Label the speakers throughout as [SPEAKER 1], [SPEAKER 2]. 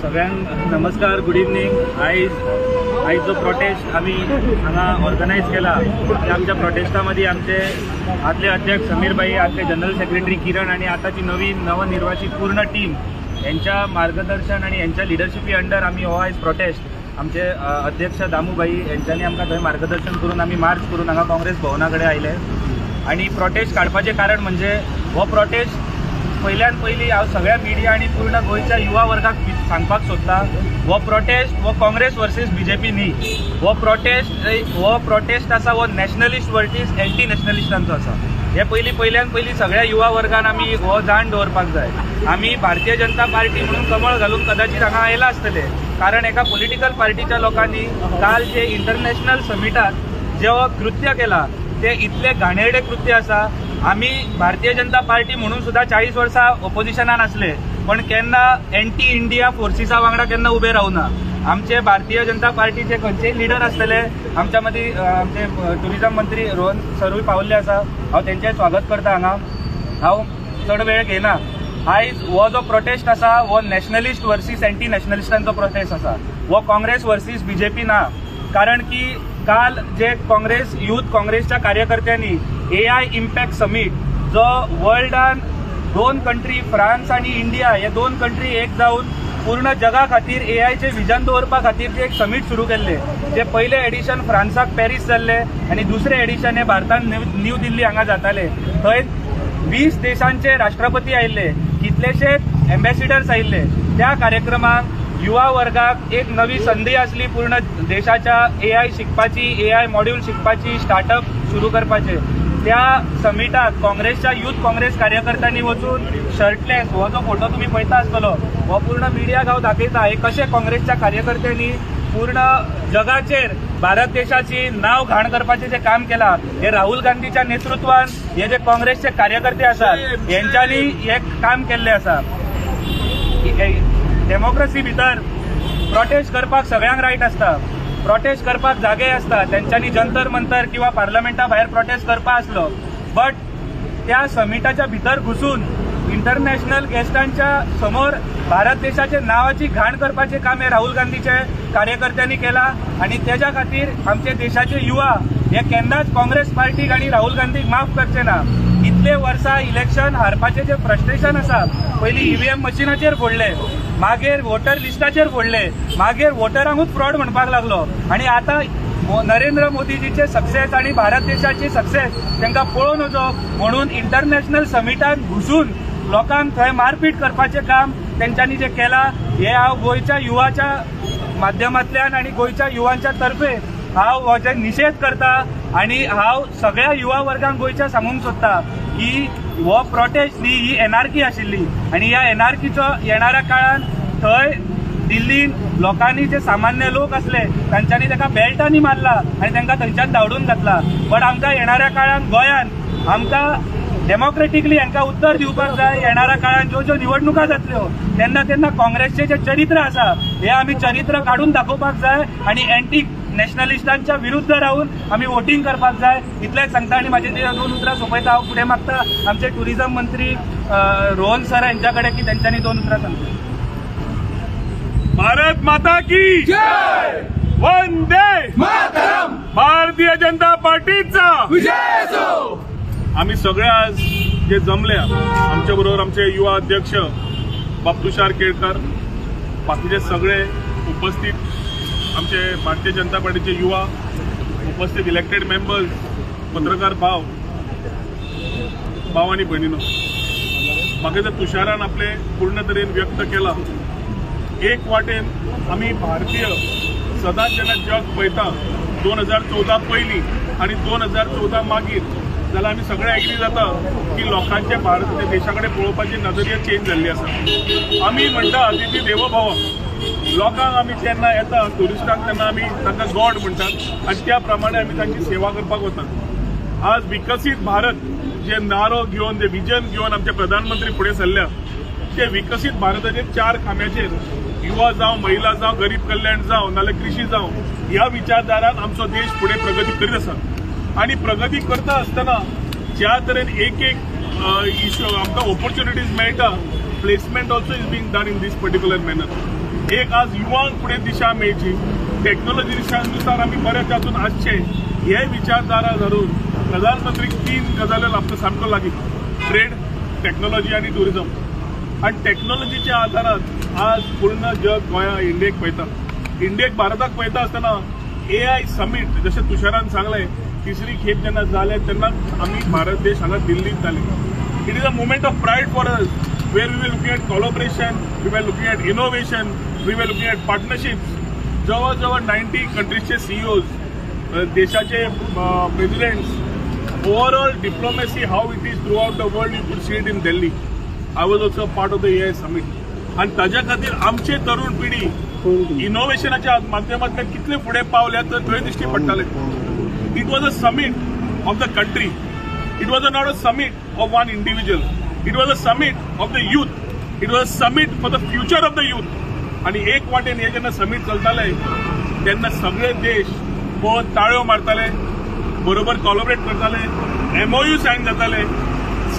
[SPEAKER 1] सगळ्यांक नमस्कार, good evening. आयज आयज जो प्रोटेस्ट आमी हांगा ऑर्गनायज केला त्या आमच्या प्रोटेस्टा मदीं आमचे आदले अध्यक्ष समीर भाई, आदले जनरल सेक्रेटरी किरण आनी आतांची नवी नवनिर्वाचित पूर्ण टीम यांच्या मार्गदर्शन आनी यांच्या लिडरशिपी अंडर आमी हो आयज प्रोटेस्ट आमचे अध्यक्ष दामूभाई यांच्यांनी आमकां थंय मार्गदर्शन करून आमी मार्च करून हांगा काँग्रेस भवना कडेन आयले. आनी प्रोटेस्ट काडपाचें कारण म्हणजे हो प्रोटेस्ट पयल्यान पयलीं हांव सगळ्या मिडिया आनी पूर्ण गोंयच्या युवा वर्गाक सांगपाक सोदता, हो प्रोटेस्ट हो काँग्रेस वर्सीस बीजेपी न्ही. हो प्रोटेस्ट आसा हो नॅशनलिस्ट वर्सीस एंटी नॅशनलिस्टांचो आसा. हे पयलीं पयल्यान पयलीं सगळ्या युवा वर्गान आमी हो जाण दवरपाक जाय. आमी भारतीय जनता पार्टी म्हणून कमळ घालून कदाचित हांगा आयला आसतले, कारण एका पॉलिटिकल पार्टीच्या लोकांनी काल जे इंटरनॅशनल समिटात जे कृत्य केला ते इतले घाणेरडे कृत्य आसा. आमी भारतीय जनता पार्टी म्हणून सुद्दां 40 वर्सां ओपोजिशनान आसले, पण केन्ना एंटी इंडिया फोर्सिसा वांगडा केन्ना उबे रावना. आमचे भारतीय जनता पार्टीचे खंयचेय लिडर आसतले, आमच्या मदीं आमचे टुरिजम मंत्री रोहन सरूय पावल्ले आसा, हांव तेंचें स्वागत करता हांगा. हांव चड वेळ घेना. आयज हो जो प्रोटेस्ट आसा हो नॅशनलिस्ट वर्सीस एंटी नॅशनलिस्टांचो प्रोटेस्ट आसा, हो काँग्रेस वर्सीस बीजेपी ना. कारण की काल जे काँग्रेस युथ काँग्रेसच्या कार्यकर्त्यांनी एआय इम्पॅक्ट समीट जो वर्ल्डान दोन कंट्री फ्रांस आणि इंडिया हे दोन कंट्री एक जावन पूर्ण जगा खातीर एआयचे विजन दवरपा खातीर जे एक समीट सुरू केल्ले, जे पयले एडिशन फ्रांसाक पॅरीस जाल्ले आनी दुसरे एडिशन हे भारतान न्यू दिल्ली हांगा जाताले. थंय 20 देशांचे राष्ट्रपती आयिल्ले, कितलेशेच एम्बॅसिडर्स आयिल्ले. त्या कार्यक्रमाक युवा वर्गाक एक नवी संदी आसली पूर्ण देशाच्या एआय शिकपाची, एआय मॉड्यूल शिकपाची, स्टार्टअप सुरू करपाचे. त्या समिटाक काँग्रेसच्या युथ काँग्रेस कार्यकर्त्यांनी वचून शर्टलेस, हो जो फोटो तुमी पळयता आसतलो हो पूर्ण मिडियाक हांव दाखयता, हे कशे काँग्रेसच्या कार्यकर्त्यांनी पूर्ण जगाचेर भारत देशाची नाव घाण करपाचें जे काम केलां हे राहुल गांधीच्या नेतृत्वान हे जे काँग्रेसचे कार्यकर्ते आसात हेंच्यांनी हे काम केल्लें आसा. डेमोक्रेसी भितर प्रोटेस्ट करपाक सगळ्यांक रायट आसता, प्रोटेस्ट करपाक जागे आसता. तेंच्यांनी जंतर मंतर किंवा पार्लमेंटा भायर प्रोटेस्ट करपा आसलो, बट त्या समिटाच्या भितर घुसून इंटरनॅशनल गेस्टांच्या समोर भारत देशाचे नावाची घाण करपाचें काम हे राहुल गांधीचे कार्यकर्त्यांनी केलां. आनी तेज्या खातीर आमचे देशाचे युवा हे केन्नाच काँग्रेस पार्टीक आनी राहुल गांधीक माफ करचे ना. इतले वर्सां इलेक्शन हारपाचें जें फ्रस्ट्रेशन आसा, पयलीं ईव्हीएम मशिनाचेर फोडले, मागीर वोटर लिस्टाचेर फोडले, मागीर वोटरांकूच फ्रॉड म्हणपाक लागलो आनी आतां नरेंद्र मोदीजीचे सक्सेस आनी भारत देशाची सक्सेस तांकां पळोवं नजो म्हणून इंटरनॅशनल समिटान घुसून लोकांक थंय मारपीट करपाचें काम तेंच्यांनी जें केलां हें हांव गोंयच्या युवाच्या माध्यमांतल्यान आनी गोंयच्या युवांच्या तर्फे हांव हो जे निशेध करता. आनी हांव सगळ्या युवा वर्गांक गोंयच्या सांगूंक सोदता की हो प्रोटेस्ट न्ही, ही एनआरकी आशिल्ली आनी ह्या एनआरकीचो येणाऱ्या काळान थंय दिल्लीन लोकांनी जे सामान्य लोक आसले तांच्यांनी ताका बेल्टांनी मारला आनी तांकां थंयच्यान धांवडून घातला. बट आमकां येणाऱ्या काळान गोंयान आमकां डेमोक्रेटिकली हांकां उत्तर दिवपाक जाय. येणाऱ्या काळान ज्यो ज्यो निवडणुका जातल्यो तेन्ना तेन्ना काँग्रेसचें जें चरित्र आसा हें आमी चरित्र काडून दाखोवपाक जाय आनी एंटी नॅशनलिस्टांच्या विरुद्ध रावन आमी वोटींग करपाक जाय. इतलेंच सांगता आनी म्हाजी दोन उतरां सोंपयता. हांव फुडें मागता आमचे टुरिझम मंत्री रोहन सर यांच्या कडेन की तेंच्यांनी दोन उतरां सांगची.
[SPEAKER 2] भारत माता की
[SPEAKER 3] जय,
[SPEAKER 2] वंदे
[SPEAKER 3] मातरम,
[SPEAKER 2] भारतीय जनता पार्टीचा
[SPEAKER 3] विजय असो.
[SPEAKER 2] आम्ही सगळे आज जे जमले, आमच्या बरोबर आमचे युवा अध्यक्ष बाब तुषार केळकर, बाकीचे सगळे उपस्थित आमचे भारतीय जनता पार्टीचे युवा उपस्थित इलेक्टेड मेंबर्स, पत्रकार भाव भाव आनी भयणीनो, म्हाका जर तुषारान आपले पूर्ण तरेन व्यक्त केला. एक वाटेन आमी भारतीय सदांच जेन्ना जग पळयता 2014 पयलीं आनी 2014 मागीर जाल्यार आमी सगळे एग्री जाता की लोकांचे भारत देशा कडेन पळोवपाची नजरिया चेंज जाल्ली आसा. आमी म्हणटा अतिथी देवो भव. लोकांक आमी जेन्ना येता ट्युरिस्टांक तेन्ना आमी तांकां गॉड म्हणटात आनी त्या प्रमाणे आमी तांची सेवा करपाक वतात. आज विकसीत भारत जे नारो घेवन, जे विजन घेवन आमचे प्रधानमंत्री फुडें सरल्या, ते विकसीत भारताचे चार खांब्याचेर युवा जावं, महिला जावं, गरीब कल्याण जावं, नाल्यार कृषी जावं, ह्या विचारधारान आमचो देश फुडें प्रगती करीत आसा. आनी प्रगती करता आसतना ज्या तरेन एक एक इश्यू आमकां ऑपॉर्च्युनिटीज मेळटा, placement also is being done in this particular manner. एक आज युवांक फुडें दिशा मेळची, टॅक्नॉलॉजी दिशानुसार आमी बरे तातूंत आसचे, हे विचारधारा धरून प्रधानमंत्री 3 गजाली आपलो सामको लागीं, ट्रेड, टॅक्नॉलॉजी आनी ट्युरिझम. आनी टॅक्नॉलॉजीच्या आधारात आज पूर्ण जग गोंया इंडियेक पळयता. इंडियेक भारताक पळयता आसतना एआय समीट जशें तुषारान सांगलें, तिसरी खेप जेन्ना जालें तेन्ना आमी भारत देश हांगा दिल्लींत जाले. It is a moment of pride for us where we were looking at collaboration, we were looking at innovation, we were looking at partnerships. जवळ जवळ 90 कंट्रीजचे सीईओज, देशाचे presidents, overall diplomacy how it is throughout the world you could see it in Delhi. I was also part of the AI summit. आनी ताज्या खातीर आमचे तरुण पिढी इनोव्हेशनाच्या माध्यमांतल्यान कितले फुडें पावल्या तर थंय दिश्टी पडटाले. It was a summit of the country. It was not a summit of one individual. It was a summit of the youth. It was a summit for the future of the youth. आनी एक वाटेन हे जेन्ना summit चलताले तेन्ना सगळे देश पळोवन ताळयो मारताले, बरोबर कॉलॉबरेट करताले, एमओयू सायन जाताले.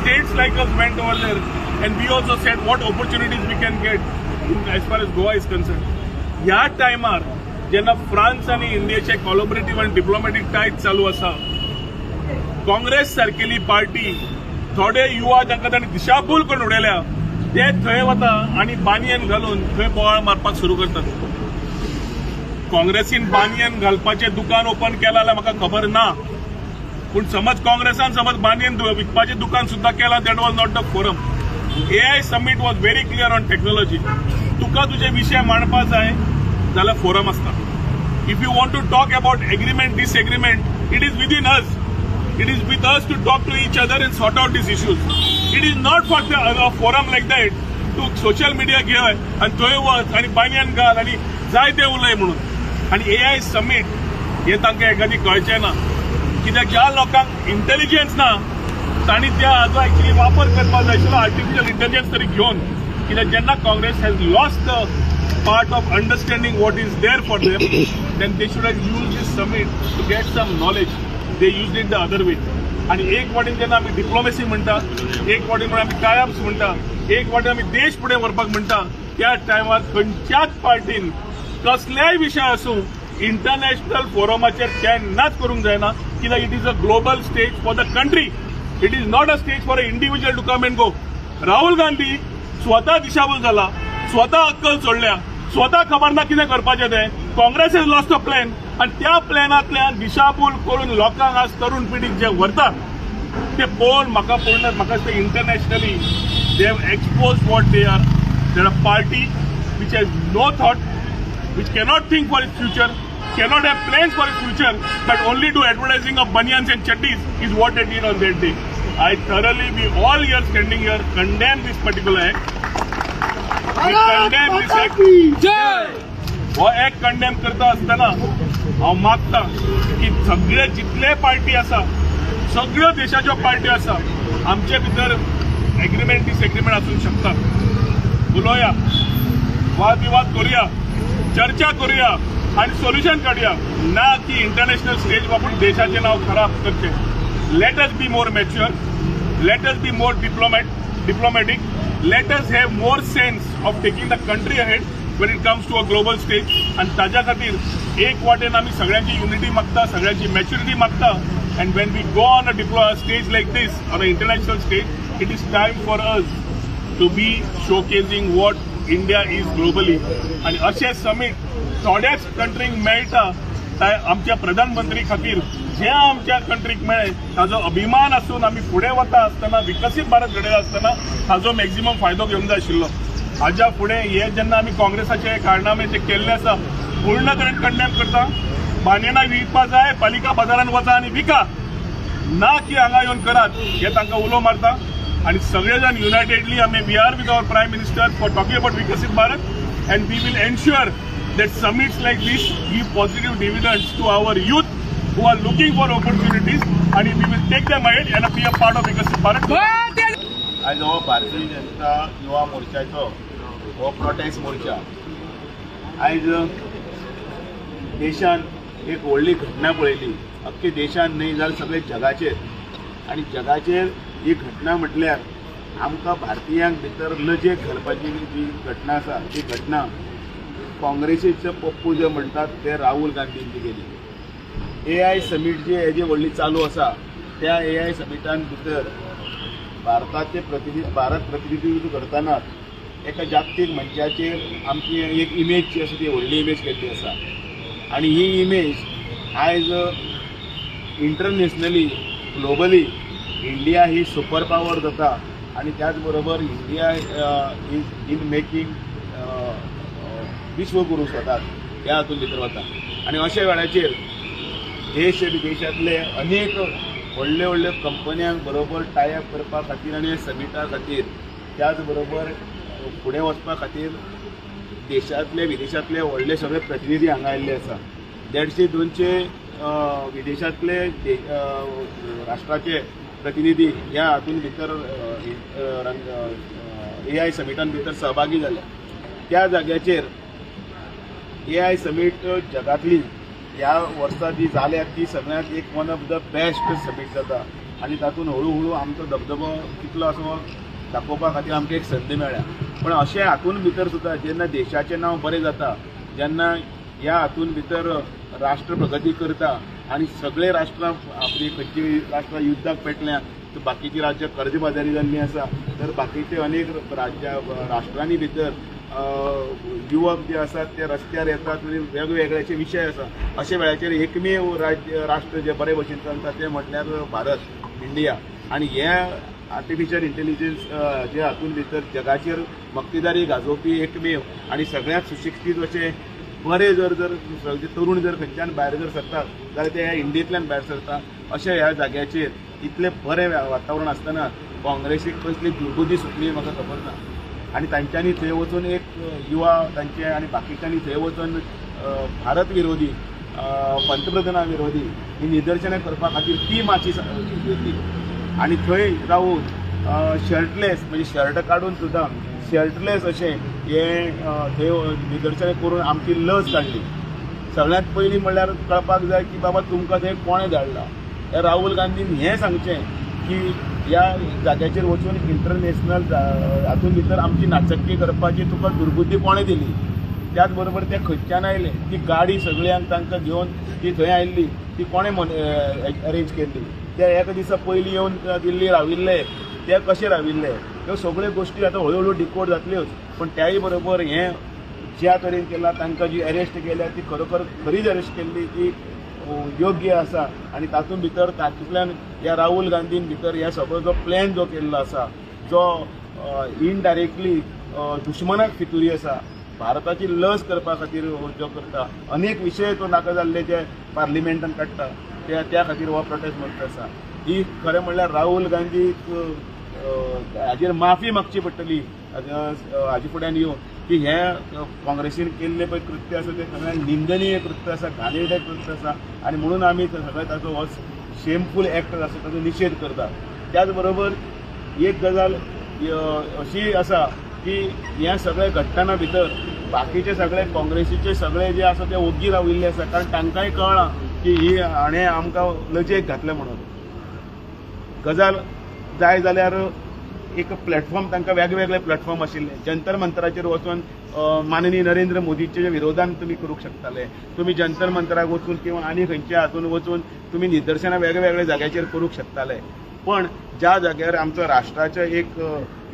[SPEAKER 2] States like us went over there and we also said what opportunities we can get as far as Goa is concern. ह्या टायमार जेन्ना फ्रांस आनी इंडियेचे कॉलॉबरेटीव आनी डिप्लोमॅटीक टायज चालू आसा, काँग्रेस सारकेली पार्टी थोडे युवा जांकां तांणी दिशाभूल करून उडयल्या ते थंय वता आनी बानयन घालून थंय बोवाळ मारपाक सुरू करतात. काँग्रेसीन बानयन घालपाचें दुकान ओपन केलां जाल्यार म्हाका खबर ना, पूण समज काँग्रेसान समज बानयन विकपाचें दुकान सुद्दां केलां, that was not the forum. AI summit was very clear on technology. तुका तुजे विशय मांडपा जाय जाल्यार फोरम आसता. If you want to talk about agreement disagreement, it is within us. It is with us to talk to each other and sort out these issues. It is not for a forum like that to social media घे आनी थंय वच आनी बानयन घाल आनी जाय ते उलय म्हणून. आनी एआय समीट हे तांकां एखादी कळचें ना, कित्याक ज्या लोकांक इंटेलिजन्स ना तांणी त्या हाजो एक्चुअली वापर करपाक जाय आशिल्लो, आर्टिफिशियल इंटेलिजन्स तरी घेवन. कित्याक जेन्ना Congress has lost the part of understanding what is there for them, then they should have used this summit to get some knowledge. They used it the other way. आनी एक वाटेन जेन्ना आमी diplomacy म्हणटा, एक वाटेन म्हणून आमी कायम्स म्हणटा, एक वाटेन आमी देश फुडें व्हरपाक म्हणटा, त्या टायमार खंयच्याच पार्टीन कसल्याय विशय आसूं इंटरनॅशनल फोरमाचेर केन्नाच करूंक जायना. कित्याक it is a global stage for the country. It is not a stage for a individual to come and go. Rahul Gandhi स्वता दिशाभूल जाला, स्वता अक्कल सोडल्या, स्वता खबर ना कितें करपाचें तें. Congress has lost a plan आनी त्या प्लॅनांतल्यान दिशाभूल करून लोकांक आज तरुण पिढीक जे व्हरता ते पळोवन म्हाका पूर्ण म्हाका दिसता internationally they have expose what they are. There a party which has no thought, which cannot think for its future, cannot have plans for its future, but only do advertising of banyans and chaddis is what they did on that day. I thoroughly, we all here standing here, condemn this particular act. We condemn this act. हो act condemn करता आसतना हांव मागता की सगळे जितले party आसा, सगळ्यो देशाच्यो पार्टी आसा, आमचे भितर एग्रीमेंट डिसएग्रीमेंट आसूंक शकता. उलोवया, वाद विवाद करूया, चर्चा करूया आनी सोल्युशन काडुया, ना की इंटरनॅशनल स्टेज वापरून देशाचें नांव खराब करचें. Let us be more mature, let us be more diplomatic, let us have more sense of taking the country ahead when it comes to a global stage. आनी ताज्या खातीर एक वाटेन आमी सगळ्यांची युनिटी मागता, सगळ्यांची मॅच्युरिटी मागता. And when we go on a stage like this, on a international stage, it is time for us to be showcasing what India is globally. आनी अशें समीट थोड्याच कंट्रींक मेळटा. आमच्या प्रधानमंत्री खातीर जे आमच्या कंट्रीक मेळ्ळें ताजो अभिमान आसून आमी फुडें वता आसतना, विकसीत भारत घडयता आसतना ताजो मॅक्झिमम फायदो घेवंक जाय आशिल्लो. हाज्या फुडें हे जेन्ना आमी काँग्रेसाचे कारनामे जे केल्ले आसा पूर्ण तरेन कंडेम करता. बानयनां विकपा जाय, पालिका बाजारान वचा आनी विका, ना की हांगा येवन करात, हे तांकां उलो मारता. आनी सगळे जाण युनायटेडली आमी we are with our prime minister for talking about Viksit Bharat, and we will ensure that summits like this give positive dividends to our youth who are looking for opportunities, and we will take them ahead and be a part of Viksit Bharat.
[SPEAKER 4] आयज हो भारतीय जनता युवा मोर्चाचो हो protest मोर्चा. आयज देशान एक व्हडली घटना पळयली, अख्खे देशान न्हय जाल्यार सगळे जगाचेर. आनी जगाचेर ही घटना म्हटल्यार आमकां भारतीयांक भितर लजेक घालपाची जी घटना आसा ती घटना काँग्रेसीचे पप्पू जे म्हणटात ते राहुल गांधीन ती केली. एआय समीट जी हेजी व्हडली चालू आसा त्या एआय समिटान भितर भारताचे भारत प्रतिनिधित्व करतना एका जागतीक मंचाचेर आमची एक इमेज जी आसा ती व्हडली इमेज केल्ली आसा आनी ही इमेज आयज इंटरनॅशनली ग्लोबली इंडिया ही सुपर पावर जाता आनी त्याच बरोबर इंडिया is in making विश्वगुरू स्वता ह्या हातून भितर वता. आनी अशा वेळाचेर देश विदेशांतले अनेक व्हडले व्हडले कंपन्यांक बरोबर टायअप करपा खातीर आनी समिटा खातीर त्याच बरोबर फुडें वचपा खातीर देशांतले विदेशांतले व्हडले सगळे प्रतिनिधी हांगा आयिल्ले आसा. 150-200 विदेशांतले राष्ट्राचे प्रतिनिधी ह्या हातून भितर एआय समिटान भितर सहभागी जाले. त्या जाग्याचेर एआय समीट जगांतली ह्या वर्सा जी जाल्या ती सगळ्यांत एक one of the best summit जाता आनी तातूंत हळू हळू आमचो दबदबो कितलो आसा दाखोवपा खातीर आमकां एक संदी मेळ्ळ्या. पण अशें हातून भितर सुद्दां जेन्ना देशाचें नांव बरें जाता, जेन्ना ह्या हातून भितर राष्ट्र प्रगती करता आनी सगळे राष्ट्रां आपली खंयची राष्ट्रां युद्धाक पेटल्या तर बाकीची राज्यां कर्जबाजारी जाल्लीं आसा, तर बाकीचे अनेक राष्ट्रांनी भितर युवक जे आसात ते रस्त्यार येतात, वेगवेगळ्याचे विशय आसा. अशा वेळाचेर एकमेव राष्ट्र जे बरे भशेन चलता तें म्हटल्यार भारत, इंडिया. आनी हे आर्टिफिशियल इंटेलिजन्स जे हातून भितर जगाचेर मक्तेदारी गाजोवपी एकमेव आनी सगळ्यांत सुशिक्षीत अशे बरे जर जर तरुण जर खंयच्यान भायर जर सरतात जाल्यार ते ह्या इंडियेंतल्यान भायर सरता. अशा ह्या जाग्याचेर इतलें बरें वातावरण आसतना काँग्रेसीक कसली दुर्बुद्धी सुटली म्हाका खबर ना. आनी तांच्यांनी थंय वचून एक युवा तांचे आनी बाकीच्यांनी थंय वचून भारत विरोधी, पंतप्रधाना विरोधी ही निदर्शनां करपा खातीर ती माची घेतली आनी थंय रावून शर्टलेस, म्हणजे शर्ट काडून सुद्दां शर्टलेस अशें हें थंय निदर्शनां करून आमची लज काडली. सगळ्यांत पयलीं म्हणल्यार कळपाक जाय की बाबा तुमकां थंय कोणें धाडला. ह्या राहुल गांधीन हें सांगचें की ह्या जाग्याचेर वचून इंटरनॅशनल हातून भितर आमची नाचक्की करपाची तुका दुर्बुद्धी कोणें दिली. त्याच बरोबर ते खंयच्यान आयले, ती गाडी सगळ्यांक तांकां घेवन ती थंय आयिल्ली ती कोणें अरेंज केल्ली, ते एका दिसा पयलीं येवन दिल्ली राविल्ले ते कशे राविल्ले, ह्यो सगळ्यो गोश्टी आतां हळू हळू डिकोड जातल्योच. पण त्याय बरोबर हें ज्या तरेन केलां, तांकां जी अरेस्ट केल्या ती खरोखर खरीच अरेस्ट केल्ली ती योग्य आसा. आनी तातूंत भितर तातूंतल्यान ह्या राहुल गांधीन भितर ह्या सगळो जो प्लॅन जो केल्लो आसा जो इनडायरेक्टली दुश्मनाक फितुरी आसा, भारताची लज करपा खातीर जो करता, अनेक विशय तो नाका जाल्ले जे पार्लिमेंटान काडटा त्या खातीर हो प्रोटेस्ट मोर्चा आसा. ही खरें म्हणल्यार राहुल गांधीक हाजेर माफी मागची पडटली हाजे फुड्यान येवन की हें काँग्रेसीन केल्लें पळय कृत्य आसा तें सगळ्यांत निंदनीय कृत्य आसा, घाणेरडें कृत्य आसा आनी म्हणून आमी सगळें ताचो हो शेमफूल एक्ट आसा ताचो निशेध करता. त्याच बरोबर एक गजाल अशी आसा की ह्या सगळ्या घटना भितर बाकीचे सगळे काँग्रेसीचे सगळे जे आसा ते ओग्गी राविल्ले आसा, कारण तांकांय कळ्ळां की ही हाणें आमकां लजेक घातलें म्हणून. गजाल जाय जाल्यार एक प्लॅटफॉर्म तांकां वेगवेगळे प्लॅटफॉर्म आशिल्ले, जंतर मंतराचेर वचून माननीय नरेंद्र मोदीच्या विरोधान तुमी करूंक शकताले, तुमी जंतर मंतराक वचून किंवा आनी खंयच्या हातून वचून तुमी निदर्शनां वेगवेगळ्या जाग्याचेर करूंक शकताले. पण ज्या जाग्यार आमचो राष्ट्राचें एक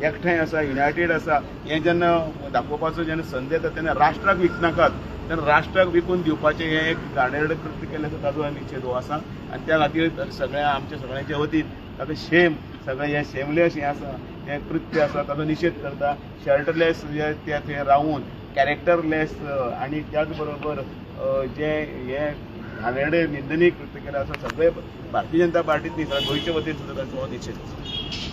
[SPEAKER 4] एकठांय आसा, युनायटेड आसा, हें जेन्ना दाखोवपाचो जेन्ना संद येता तेन्ना राष्ट्राक विकनाकात, तेन्ना राष्ट्राक विकून दिवपाचें हें एक घाणेरडें कृत्य केलें आसा ताचो निशेध हो आसा. आनी त्या खातीर सगळ्या आमच्या सगळ्यांच्या वतीन ताका शेम, सगळें हें शेमलेस हें आसा हें कृत्य आसा ताचो निशेध करता. शर्टलेस जे ते थंय रावून कॅरेक्टरलेस आनी त्याच बरोबर जे हें घाणेरडें निंदनीय कृत्य केलें आसा सगळे भारतीय जनता पार्टीत न्ही, सगळ्या गोंयच्या वतीन सुद्दां ताचो हो निशेध आसा.